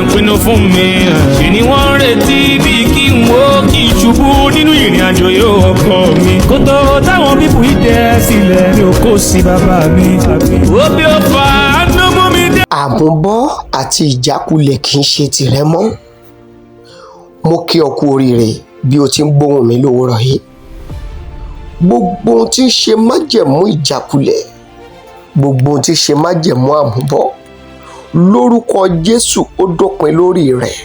ń pinnu fún mi. Ṣe ni wọ́n ń retí bíi kí n wó kí n ṣubú nínú ìrìn àjò yóò ọkọ mi. Kótó táwọn bíbù yìí dẹ sílẹ̀ mi ò kó sí bàbá mi. Òbí ò fà á nú mú mi dé. Àmúbọ́ àti ìjákulẹ̀ kì í ṣe tìrẹ mọ́. Mo kí ọ kú oríire bí o ti ń gbóhùn mi lówùúrọ̀ yìí. Gbogbo ohun tí ń ṣe májẹ̀mú ìjákulẹ̀, gbogbo ohun tí ń ṣe májẹ̀mú àmúbọ́, lórúkọ Jésù, ó dópin lórí rẹ̀.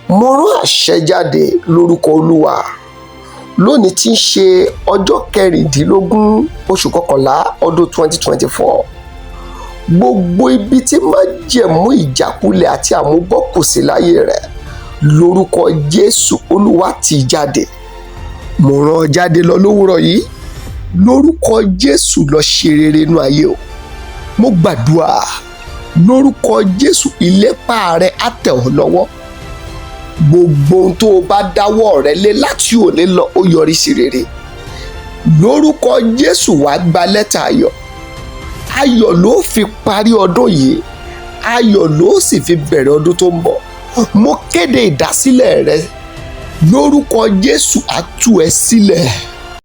Mo rán àṣẹ jáde lórúkọ Olúwa lónìí tí ń ṣe ọjọ́ 16 oṣù kọkànlá ọdún 2024. Gbogbo ibi tí májẹ̀mú ìjákulẹ̀ àti àmúbọ́ kù sí láyé rẹ̀, lórúkọ Jésù, Olúwa tì í jáde. Mo rán ọ jáde lọ lówùrọ̀ yìí lórúkọ Jésù. Lọ ṣe rere inú ayé o. Mo gbàdúrà lórúkọ Jésù, ìlépa rẹ á tẹ̀ ọ́ lọ́wọ́. Gbogbo ohun tó o bá dáwọ́ rẹ lé láti òní lọ, ó yọrí sí rere lórúkọ Jésù. Wàá gba lẹ́tà ayọ̀. Ayọ̀ ló fi parí ọdún yìí, ayọ̀ ló sì fi bẹ̀rẹ̀ ọdún tó ń bọ̀. Mo kéde ìdásílẹ̀ rẹ lórúkọ Jésù, á tú ẹ sílẹ̀.